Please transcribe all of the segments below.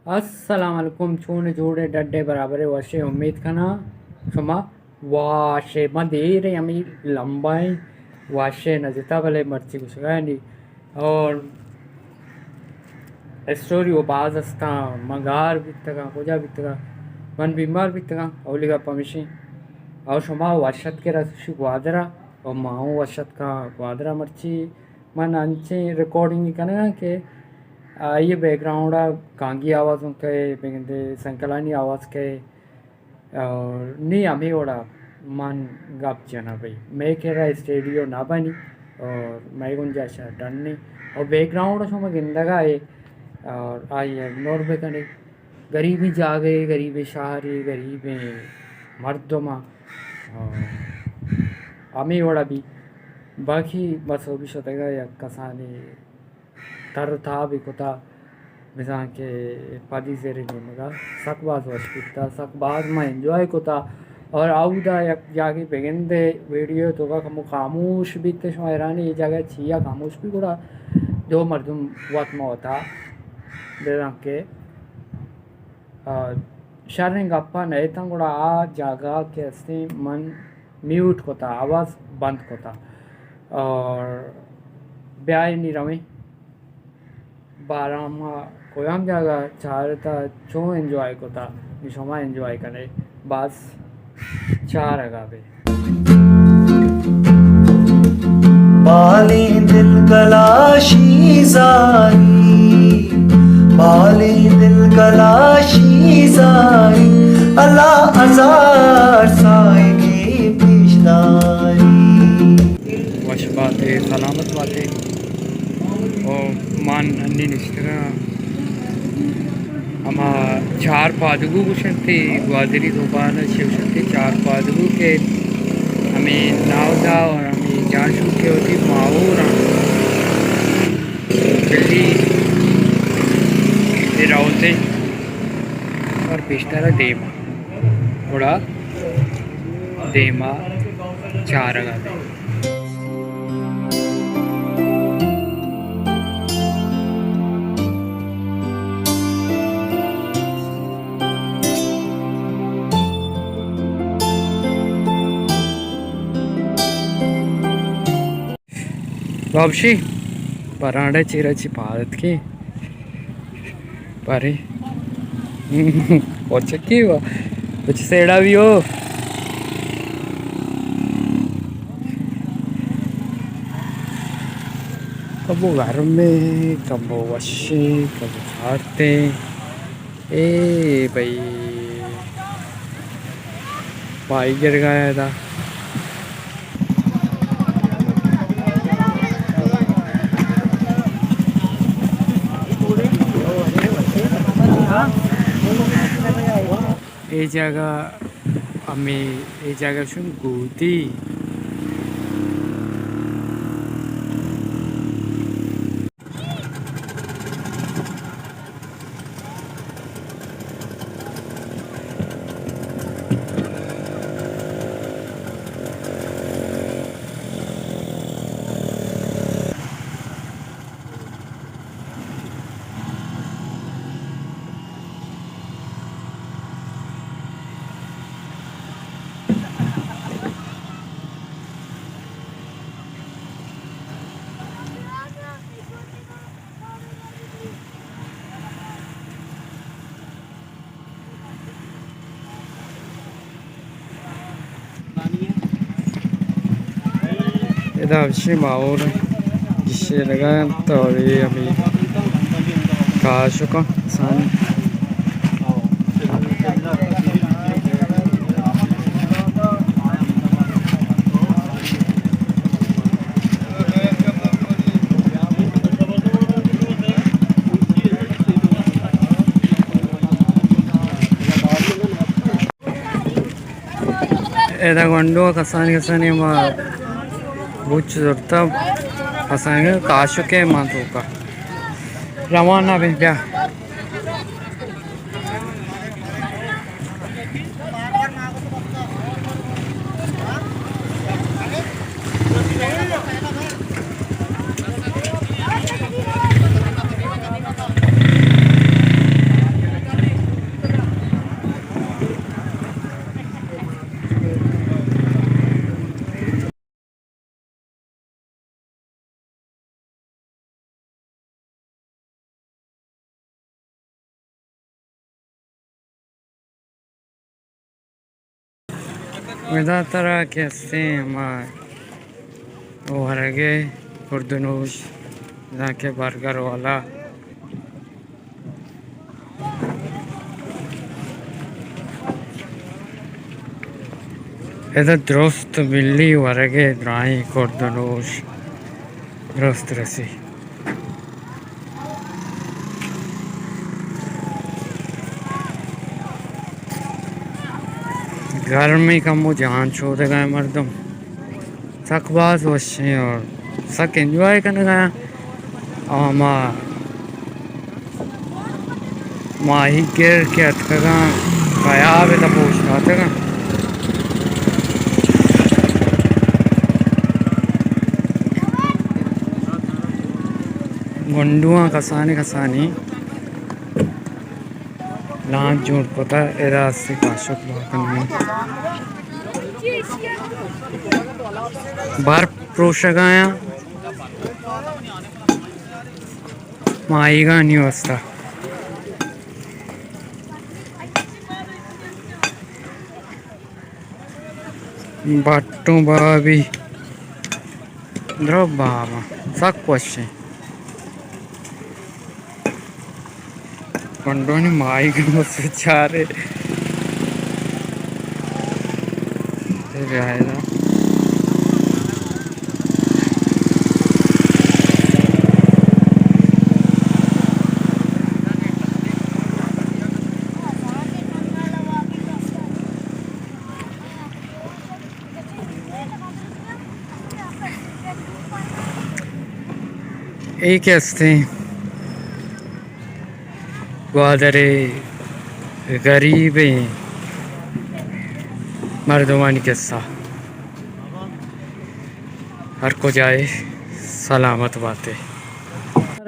السلام علیکم، چون جوڑے، ڈڈے، برابرے، وشے؟ امید کناں شما واشے۔ من دیر ہمیں لمبائیں وشے نہ جتا، بلے مرچی گوشگا نی۔ اور اسٹوری و باز استاں، من گار بیتگاں، کجا بیتگاں، من بیمار بیتگاں، اولی گپ ہمیشیں۔ اور شما وشت کے رسوشی گوادرا، اور ما ہوں وشت کا گوادرا۔ مرچی من انچیں ریکارڈنگ کنگاں کہ آئی بیک گراؤنڈ ء کانگی آواز اوں کئے، بگندے سنکلانی آواز کئے، اور نی ہمے وڑا من گپ جناں بھئی، مئے کرا اسٹیڈیو نہ بنی اور مئے گنجائش ڈن نی، اور بیک گراؤنڈ شما گندگا اے اور آئی اگنور بکنے۔ غریبیں جاگہے، غریبیں شہرے، غریبیں مردماں، آ، ہمے وڑا بی باقی بس او بی شتگا یک کسانیں تر و تابے کتا، بزاں کہ پدی زر نیمگا سک باز وش بیتا، سک باز ما انجوائے کتا۔ اور اودا یک جاگے بگندے ویڈیو توکا کمو خاموش بیت، شما حیرانی اے جاگہ چیا خاموش بی، گڑا دو مردم وت ما وتا بزاں کہ آ، شریں گپاں نئیتاں، گڑا آ جاگہ کہ استیں من میوٹ کتا، آواز بند کتا۔ اور بیائے نی رویں، بارا ما کجام جاگہ چارتا، چون انجوائے کتا، نی شما انجوائے کنے۔ بس چارگا بے۔ بالیں دل کلاشی زاری، بالیں دل کلاشی زاری، اللہ ہزار سائگے پیش داری۔ وش باتے، سلامت باتے۔ او مان ہنی نشتگاں۔ ہما چار پادگو گوشنت، گوادری زبان ء چہ گوشنت چار پادگو، کہ ہمے ناودا اور ہمے جاشو کہ وتی ماہور انت۔ بلی اے راوتے اور پیشتر دیما، گڑا دیما چارگا دے۔ بابشی، پرانڈے چیرا چی پادت کی؟ پاری۔ او چکی وا۔ کچھ سیڑا بھی ہو۔ کبو گرمے، کبو وشے، کبو سارتے۔ اے بھائی، پائی گر گیا تھا۔ اے جاگہ ہمیں، اے جاگہ شون گودی۔ ادا ہمشی ماحول گیشینگا انت، تو اے ہمے کاشکاں سانی۔ ادا گونڈو کسانی کسانی ما بوچ زرتا، کسانی کاشکے ما توکا روانہ بیں، بیا۔ ادا ترا کہ ہستیں ہما ورگے کردنوش، ادا کہ برگر والا۔ ادا درست ملی ورگے، درائیں کردنوش درست رسی۔ گرمی کمو جان چودگا ایں مردم، سک باز وشیں اور سک انجوائے کنگا ایں۔ اور ما ماہی گر کہ اتکگاں، کیاب ءِ دپ ءَ اوشتاتگاں۔ گونڈواں کسانیں کسانیں لانچ جوڑ کتہ، ادا ہستی کاشک بہا کنگا ایں۔ برف پروشگا ایں ماہیگانی واسطہ۔ بٹوں بابی درو بابا، سک وشیں۔ گونڈوانی ماہیگ بس چارے۔ اے بیا ادا۔ اے کہ ہستیں گوادر ءِ غریبیں مردمانی قصہ۔ ہر کجا ئے سلامت بات ئے۔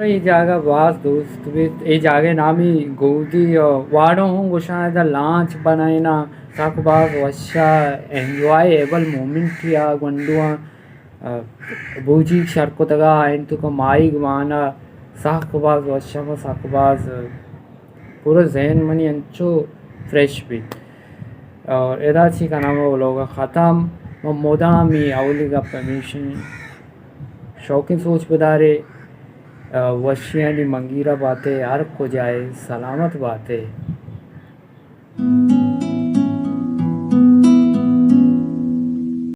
اے جاگہ باز دوست بیت۔ اے جاگہ ءِ نامی گودی ءُ واڑو ہوں گوشاں، ادا لانچ بنائیناں، سک باز وشا، انجوائے ایبل مومنٹ یا گونڈواں۔ ءُ بوجیگ شر کتگا، آئی توکا ماہیگ وانگ، سک باز وش اَنت، سک باز پورا ذہن منی انچو فریش بیت۔ اور ادا چی کناں، ما ولاگ ءَ ختم۔ ما مدامی اولی گپ ہمیش اِنت، شوقیں سوچ بدارے، ءُ وشیانی منگیرا باتے، ہر کجا ئے سلامت باتے۔